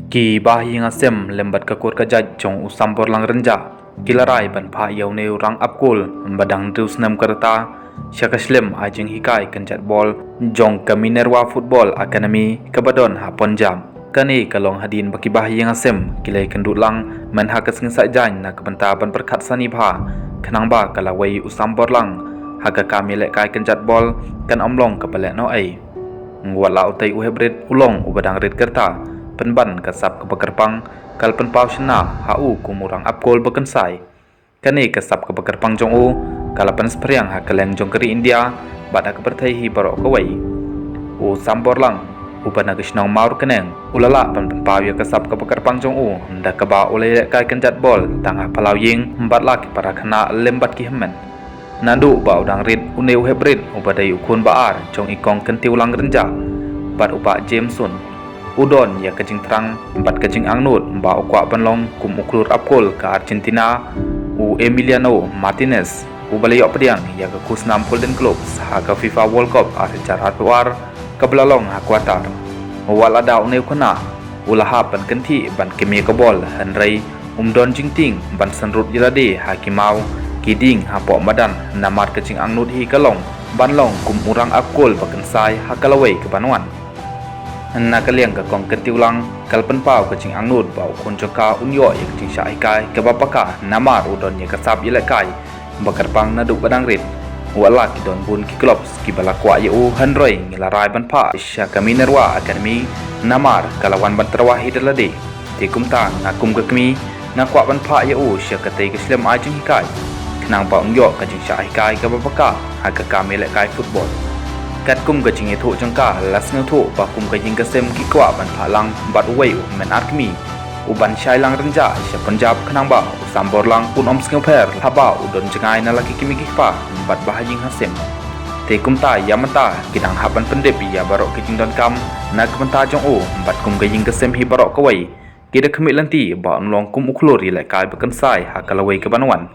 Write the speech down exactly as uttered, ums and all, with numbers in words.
Ki bahaïing hasem lem bad ka kur ka jait jong u Samborlang Rynjah ki la rai ban phah ïa une u rang ap kol ba dang hynriew snem ka rta sha ka shlem ai jinghikai kynjat bol jong ka Minerva Football Academy kaba don ha Punjab. Kane ka long hadien ba ki bahaïing hasem ki la ïakynduh lang mynha ka sngi Saitjaiñ na ka bynta ban pyrkhat sani bha khnang ba ka lawei u Samborlang ha ka kam ïalehkai kynjat bol kan ym long kaba lehnohei. Wat la utei u Heprit u long uba dang rit ka rta, pynban ka sap kaba kyrpang ka la pynpaw shynna ha u kum u rang ap kol ba kynsai. Kane ka sap kaba kyrpang jong u ka la pynspyrshang ha kylleng jong ka ri India bad ha ka pyrthei hi baroh kawei. U Samborlang uba na ka shnong Mawryngkneng u la lah ban pynpaw ïa ka sap kaba kyrpang jong u da kaba u la ïalehkai kynjat bol tang ha phyllaw ïing bad la ki para khynnah lem bad ki hynmen. Naduh ba u dang rit une u Heprit uba dei u khun ba ar jong i Kong Kyntiewlang Rynjah bad u Bah Jameson, u don ïa ka jingthrang bad ka jingangnud ba u kwah ban long kum u khlur ap kol ka Argentina, u Emiliano Martinez, uba la ïoh pdiang ïa ka khusnam Golden Gloves ha ka FIFA World Cup ar hajar arphew ar kaba la long ha Qatar. Wat lada une u khynnah u la hap ban kynthih ban kem ïa ka bol, hynrei um don jingtieng ban synrut ïa lade ha ki maw ki dieng hapoh madan, namar ka jingangnud hi ka long ban long kum u rang ap kol ba kynsai ha ka lawei kaban wan. Na ka liang ka Kong Kyntiewlang ka la pynpaw ka jingangnud ba u khun jong ka un ïoh ïa ka jingshah hikai kaba paka namar u don ïa ka sap ïalehkai ba kyrpang naduh ba dang rit. Wat la ki don bun ki clubs kiba la kwah ïa u, hynrei ngi la rai ban phah sha ka Minerva Academy namar ka la wan ban tyrwa hi da lade. Te kumta nga kum ka kmie nga kwah ban phah ïa u sha katei ka shlem ai jinghikai khnang ba un ïoh ka jingshah hikai kaba paka ha ka kam ïalehkai football. Katkum ka jingïathuh jong ka, la sngewthuh ba kum ka ïing ka sem ki kwah ban phah lang bad uwei u hynmen ar kmie, u Banshailang Rynjah, sha Punjab khnang ba u Samborlang un ym sngewpher haba u don jngai na la ki kmie ki kpa bad bahaïing hasem. Te kumta ïa mynta ki dang hap ban pyndep ïa baroh ki jingdonkam na ka bynta jong u bad kum ka ïing ka sem hi baroh kawei ki da khmih lynti ba un long kum u khlur ïalehkai ba kynsai ha ka lawei kaban wan.